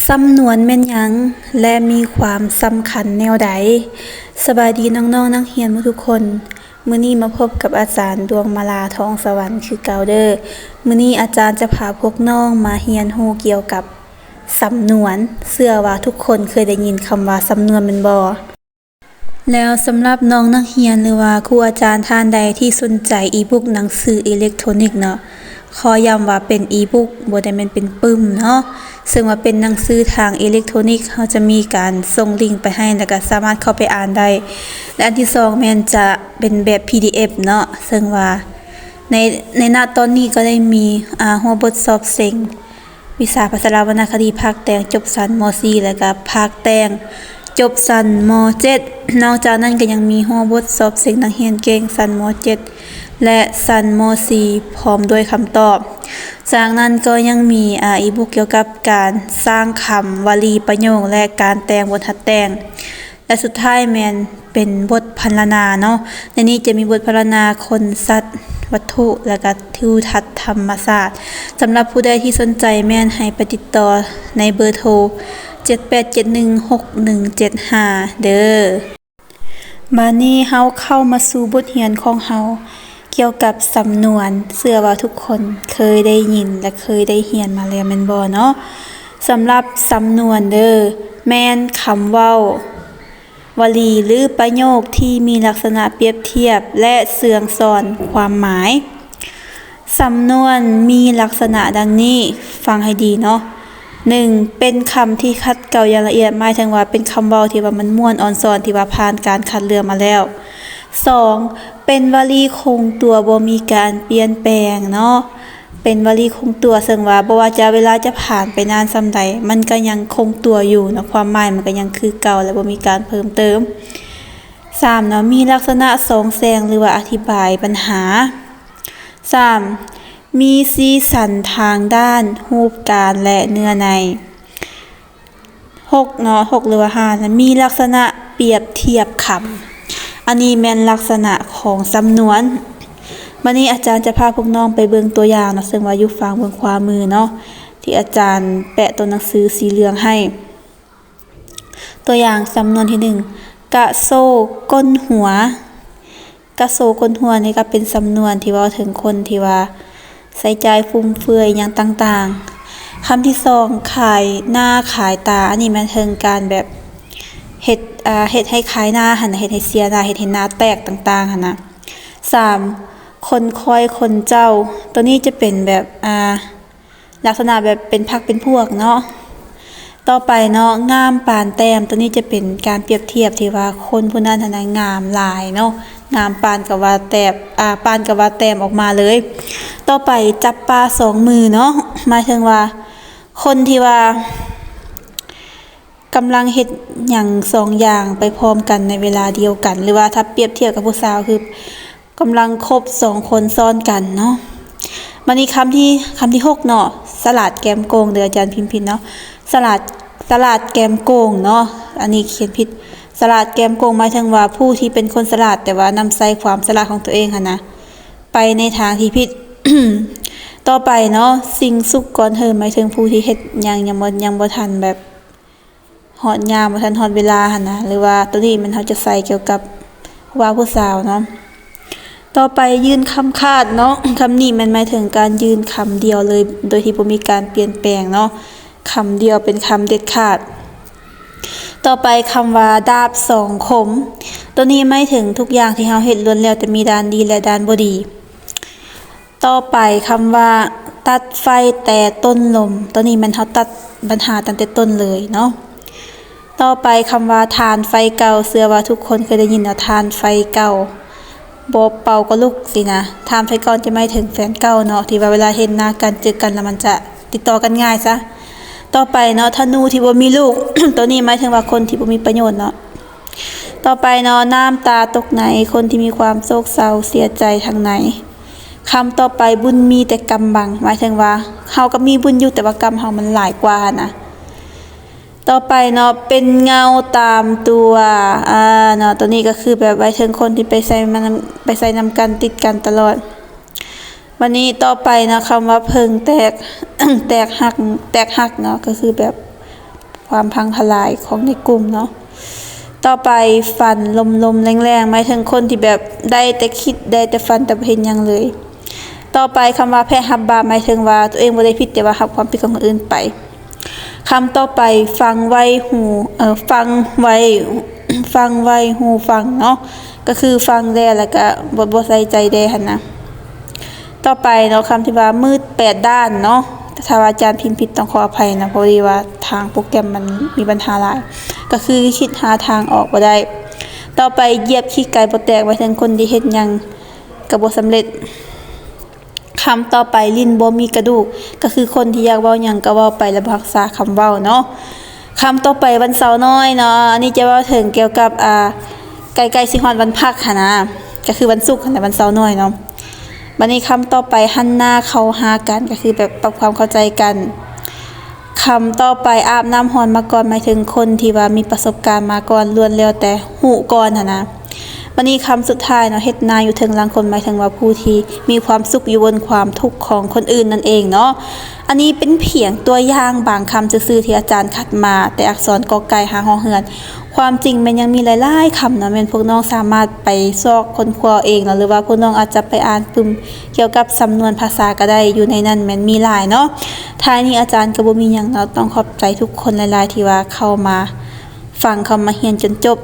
ສຳນວນແມ່ນຫຍັງ ແລະ ມີຄວາມສຳຄັນແນວໃດ? ສະບາຍດີນ້ອງໆນັກຮຽນໝົດທຸກຄົນ. ມື້ນີ້ມາພົບກັບອາຈານດວງມາລາ ທອງສະຫວັນ ຄືເກົ່າເດີ້. ມື້ນີ້ອາຈານຈະພາພວກນ້ອງມາຮຽນຮູ້ກ່ຽວກັບສຳນວນ. ເຊື່ອວ່າທຸກຄົນເຄີຍໄດ້ຍິນຄຳວ່າສຳນວນແມ່ນບໍ່? ແລ້ວສຳລັບນ້ອງນັກຮຽນ ຫຼືວ່າຄູອາຈານທ່ານໃດທີ່ສົນໃຈອີບຸກ ໜັງສືອີເລັກໂທນິກເນາະ, ຂໍຢ້ຳວ່າເປັນອີບຸກ ບໍ່ໄດ້ແມ່ນເປັນປຶ້ມເນາະ, ເຊິ່ງວ່າເປັນໜັງສືທາງອີເລັກໂທນິກ, ເຮົາຈະມີການສົ່ງລິງໄປໃຫ້ ແລ້ວກໍສາມາດເຂົ້າໄປອ່ານໄດ້. ແລະ ອັນທີສອງແມ່ນຈະເປັນແບບ PDF ເນາະ, ເຊິ່ງວ່າໃນ ໃນ ນະຕອນນີ້ກໍໄດ້ມີ ອາ ຫົວບົດສອບເສັງ ວິຊາພາສາລາວວັນນະຄະດີ ພາກແຕ່ງຈົບຊັ້ນ ມໍສີ່ ແລ້ວກະພາກແຕ່ງຈົບຊັ້ນ ມໍເຈັດ. ນອກຈາກນັ້ນກໍຍັງມີຫົວບົດສອບເສັງນັກຮຽນເກັ່ງຊັ້ນ ມໍເຈັດ ແລະ ຊັ້ນ ມໍສີ່ ພ້ອມດ້ວຍຄຳຕອບ. ຈາກນັ້ນກໍຍັງມີ ອາ ອີບຸກກ່ຽວກັບການສ້າງຄຳ, ວະລີ, ປະໂຫຍກ ແລະ ການແຕ່ງບົດຫັດແຕ່ງ. ແລະ ສຸດທ້າຍແມ່ນເປັນບົດພັນລະນາເນາະ. ໃນນີ້ຈະມີບົດພັນລະນາຄົນ, ສັດ, ວັດຖຸ ແລະກະທິວທັດທຳມະຊາດ. ສຳລັບຜູ້ໃດທີ່ສົນໃຈແມ່ນໃຫ້ໄປຕິດຕໍ່ໃນເບີໂທ ເຈັດແປດເຈັດໜຶ່ງຫົກໜຶ່ງເຈັດຫ້າ ເດີ້. ບາດນີ້ເຮົາເຂົ້າມາສູ່ບົດຮຽນຂອງເຮົາ ກ່ຽວກັບສຳນວນ, ເຊື່ອວ່າທຸກຄົນເຄີຍໄດ້ຍິນ ແລະ ເຄີຍໄດ້ຮຽນມາແລ້ວແມ່ນບໍ່ເນາະ? ສຳລັບສຳນວນເດີ້ ແມ່ນຄຳເວົ້າ, ວະລີ ຫຼື ປະໂຫຍກທີ່ມີລັກສະນະປຽບທຽບ ແລະ ເຊື່ອງສອນຄວາມໝາຍ. ສຳນວນມີລັກສະນະດັ່ງນີ້, ຟັງໃຫ້ດີເນາະ. ໜຶ່ງ ເປັນຄຳທີ່ຂັດເກົາຢ່າງລະອຽດ, ໝາຍເຖິງວ່າເປັນຄຳເວົ້າທີ່ວ່າມັນມ່ວນອອນຊອນ ທີ່ວ່າຜ່ານການຄັດເລືອກມາແລ້ວ. ສອງ ເປັນວະລີຄົງຕົວ ບໍ່ມີການປ່ຽນແປງເນາະ, ເປັນວະລີຄົງຕົວ ເຊິ່ງວ່າບໍ່ວ່າຈະເວລາຈະຜ່ານໄປນານສ່ຳໃດ ມັນກໍຍັງຄົງຕົວຢູ່ເນາະ, ຄວາມໝາຍມັນກໍຍັງຄືເກົ່າ ແລະ ບໍ່ມີການເພີ່ມເຕີມ. ສາມເນາະ ມີລັກສະນະສ່ອງແສງ ຫຼືວ່າອະທິບາຍບັນຫາ. ສາມ ມີສີສັນທາງດ້ານຮູບການ ແລະ ເນື້ອໃນ. ຫົກເນາະ ຫົກ ຫຼືວ່າຫ້ານະ ມີລັກສະນະປຽບທຽບຄຳ. ອັນນີ້ແມ່ນລັກສະນະຂອງສຳນວນ. ບັດນີ້ອາຈານຈະພາພວກນ້ອງໄປເບິ່ງຕົວຢ່າງເນາະ, ເຊິ່ງວ່າຢູ່ຝັ່ງເບື້ອງຂວາມືເນາະ ທີ່ອາຈານແປະຕົວໜັງສືສີເຫຼືອງໃຫ້. ຕົວຢ່າງສຳນວນທີໜຶ່ງ ກະໂຊກົ້ນຫົວ. ກະໂຊກົ້ນຫົວນີ້ກໍເປັນສຳນວນທີ່ເວົ້າເຖິງຄົນທີ່ວ່າໃຊ້ຈ່າຍຟຸມເຟືອຍຫຍັງຕ່າງໆ. ຄຳທີສອງ ຂາຍໜ້າຂາຍຕາ. ອັນນີ້ໝາຍເຖິງການແບບເຮັດ ເຮັດໃຫ້ຂາຍໜ້າຫັ້ນນະ, ເຮັດໃຫ້ເສຍໜ້າ, ເຮັດໃຫ້ໜ້າແຕກຕ່າງໆຫັ້ນນະ. ສາມ ຄົນຄອຍຄົນເຈົ້າ. ຕົວນີ້ຈະເປັນແບບ ອາ ລັກສະນະແບບເປັນພັກເປັນພວກເນາະ. ຕໍ່ໄປເນາະ ງາມປານແຕ້ມ. ຕົວນີ້ຈະເປັນການປຽບທຽບທີ່ວ່າຄົນຜູ້ນັ້ນຫັ້ນນະງາມຫຼາຍເນາະ, ງາມປານກັບວ່າແຕ້ມ ອາ ປານກັບວ່າແຕ້ມອອກມາເລີຍ. ຕໍ່ໄປ ຈັບປາສອງມືເນາະ, ໝາຍເຖິງວ່າຄົນທີ່ວ່າກຳລັງເຮັດຫຍັງສອງຢ່າງໄປພ້ອມກັນໃນເວລາດຽວກັນ ຫຼືວ່າຖ້າປຽບທຽບກັບຜູ້ສາວຄື ກຳລັງຄົບສອງຄົນຊ້ອນກັນເນາະ. ບັດນີ້ຄຳທີ ຄຳທີຫົກເນາະ ສະຫຼາດແກ້ມໂກງເດີ້, ອາຈານພິມຜິດເນາະ, ສະຫຼາດ ສະຫຼາດແກ້ມໂກງເນາະ, ອັນນີ້ຂຽນຜິດ. ສະຫຼາດແກ້ມໂກງໝາຍເຖິງວ່າຜູ້ທີ່ເປັນຄົນສະຫຼາດ ແຕ່ວ່ານຳໃຊ້ຄວາມສະຫຼາດຂອງຕົວເອງຫັ້ນນະ ໄປໃນທາງທີ່ຜິດ. ຕໍ່ໄປເນາະ ສິ່ງສຸກກ່ອນເຫີມ ໝາຍເຖິງຜູ້ທີ່ເຮັດຫຍັງຍັງບໍ່ ຍັງບໍ່ທັນແບບ ຮອດຍາມ ບໍ່ທັນຮອດເວລາຫັ້ນນະ, ຫຼືວ່າໂຕນີ້ແມ່ນເຮົາຈະໃຊ້ກ່ຽວກັບຜູ້ບ່າວຜູ້ສາວເນາະ. ຕໍ່ໄປ ຍື່ນຄຳຂາດເນາະ, ຄຳນີ້ແມ່ນໝາຍເຖິງການຍື່ນຄຳດຽວເລີຍ ໂດຍທີ່ບໍ່ມີການປ່ຽນແປງເນາະ, ຄຳດຽວເປັນຄຳເດັດຂາດ. ຕໍ່ໄປ ຄຳວ່າ ດາບສອງຄົມ, ໂຕນີ້ໝາຍເຖິງທຸກຢ່າງທີ່ເຮົາເຮັດລ້ວນແລ້ວແຕ່ມີດ້ານດີ ແລະ ດ້ານບໍ່ດີ. ຕໍ່ໄປຄຳວ່າ ຕັດໄຟແຕ່ຕົ້ນລົມ, ໂຕນີ້ແມ່ນເຮົາຕັດບັນຫາຕັ້ງແຕ່ຕົ້ນເລີຍເນາະ. ຕໍ່ໄປຄຳວ່າ ຖ່ານໄຟເກົ່າ, ເຊື່ອວ່າທຸກຄົນເຄີຍໄດ້ຍິນວ່າ ຖ່ານໄຟເກົ່າບໍ່ເປົ່າກໍລຸກ ຊີ້ນະ. ຖ່ານໄຟເກົ່າຈະໝາຍເຖິງແຟນເກົ່າເນາະ, ທີ່ວ່າເວລາເຫັນໜ້າກັນ ເຈີກັນແລ້ວມັນຈະຕິດຕໍ່ກັນງ່າຍຊະ. ຕໍ່ໄປເນາະ ທະນູທີ່ບໍ່ມີລູກ, ໂຕນີ້ໝາຍເຖິງວ່າຄົນທີ່ບໍ່ມີປະໂຫຍດເນາະ. ຕໍ່ໄປເນາະ ນ້ຳຕາຕົກໃນ, ຄົນທີ່ມີຄວາມໂສກເສົ້າເສຍໃຈທາງໃນ. ຄຳຕໍ່ໄປ ບຸນມີແຕ່ກຳບັງ, ໝາຍເຖິງວ່າເຮົາກໍມີບຸນຢູ່ ແຕ່ວ່າກຳເຮົາມັນຫຼາຍກວ່າຫັ້ນນະ. ຕໍ່ໄປເນາະ ເປັນເງົາຕາມຕົວ, ອາ ເນາະ ໂຕນີ້ກໍຄືແບບໝາຍເຖິງຄົນທີ່ໄປໃສມານຳ ໄປໃສນຳກັນ ຕິດກັນຕະຫຼອດ. ບັດນີ້ຕໍ່ໄປເນາະ ຄຳວ່າເພິ່ງແຕກ ແຕກຫັກ ແຕກຫັກເນາະ ກໍຄືແບບ ຄວາມພັງທະລາຍຂອງໃນກຸ່ມເນາະ. ຕໍ່ໄປ ຝັນລົມໆແລງໆ ໝາຍເຖິງຄົນທີ່ແບບໄດ້ແຕ່ຄິດ ໄດ້ແຕ່ຝັນ ແຕ່ບໍ່ເຮັດຫຍັງເລີຍ. ຕໍ່ໄປ ຄຳວ່າແພະຮັບບາບ ໝາຍເຖິງວ່າຕົວເອງບໍ່ໄດ້ຜິດ ແຕ່ວ່າຮັບຄວາມຜິດຂອງຄົນອື່ນໄປ. ຄຳຕໍ່ໄປ ຟັງໄວ້ຫູ ເອີ ຟັງໄວ້ ຟັງໄວ້ຫູຟັງເນາະ ກໍຄືຟັງແດ່ ແລ້ວກະບໍ່ ບໍ່ໃສ່ໃຈແດ່ຫັ້ນນະ. ຕໍ່ໄປເນາະ ຄຳທີ່ວ່າມືດແປດດ້ານເນາະ ຖ້າວ່າອາຈານພິມຜິດຕ້ອງຂໍອະໄພນະ ພໍດີວ່າທາງໂປຣແກຣມມັນມີບັນຫາຫຼາຍ ກໍຄືຄິດຫາທາງອອກບໍ່ໄດ້. ຕໍ່ໄປ ຢຽບຂີ້ໄກ່ບໍ່ແຕກ ໝາຍເຖິງຄົນທີ່ເຮັດຫຍັງກໍບໍ່ສຳເລັດ. ຄຳຕໍ່ໄປ ລີ້ນບໍ່ມີກະດູກ ກໍຄືຄົນທີ່ຢາກເວົ້າຫຍັງກໍເວົ້າໄປ ແລະ ບໍ່ຮັກສາຄຳເວົ້າເນາະ. ຄຳຕໍ່ໄປ ວັນເສົານ້ອຍເນາະ ອັນນີ້ຈະເວົ້າເຖິງກ່ຽວກັບ ອ່າ ໃກ້ໆຊິຮອດວັນພັກຫັ້ນນະ ກໍຄືວັນສຸກຫັ້ນແຫຼະ ວັນເສົານ້ອຍເນາະ. ບັດນີ້ຄຳຕໍ່ໄປ ຫັນໜ້າເຂົ້າຫາກັນ ກໍຄືແບບປັບຄວາມເຂົ້າໃຈກັນ. ຄຳຕໍ່ໄປ ອາບນ້ຳຮ້ອນມາກ່ອນ ໝາຍເຖິງຄົນທີ່ວ່າມີປະສົບການມາກ່ອນ ລ້ວນແລ້ວແຕ່ຮູ້ກ່ອນຫັ້ນນະ. ບັດນີ້ຄຳສຸດທ້າຍເນາະ ເຮັດນາຢູ່ເທິງຫຼັງຄົນ ໝາຍເຖິງວ່າຜູ້ທີ່ມີຄວາມສຸກຢູ່ບົນຄວາມທຸກຂອງຄົນອື່ນນັ້ນເອງເນາະ. ອັນນີ້ເປັນພຽງຕົວຢ່າງບາງຄຳຊື່ໆ ທີ່ອາຈານຄັດມາ ແຕ່ອັກສອນ ກ ໄກ່ ຫາ ຮ ເຮືອນ. ຄວາມຈິງແມ່ນຍັງມີຫຼາຍໆຄຳເນາະ ແມ່ນພວກນ້ອງສາມາດໄປຊອກຄົ້ນຄວ້າເອງເນາະ ຫຼືວ່າພວກນ້ອງອາດຈະໄປອ່ານປຶ້ມກ່ຽວກັບສຳນວນພາສາກໍໄດ້ ຢູ່ໃນນັ້ນແມ່ນມີຫຼາຍເນາະ. ທ້າຍນີ້ອາຈານກໍບໍ່ມີຫຍັງເນາະ ຕ້ອງຂອບໃຈທຸກຄົນຫຼາຍໆ ທີ່ວ່າເຂົ້າມາຟັງ ເຂົ້າມາຮຽນຈົນຈົບ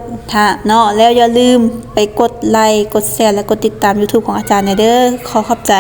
ເນາະ. ແລ້ວຢ່າລືມໄປກົດໄລ ກົດແຊ ແລະ ກົດຕິດຕາມ YouTube ຂອງອາຈານແດ່ເດີ. ຂໍຂອບໃຈ.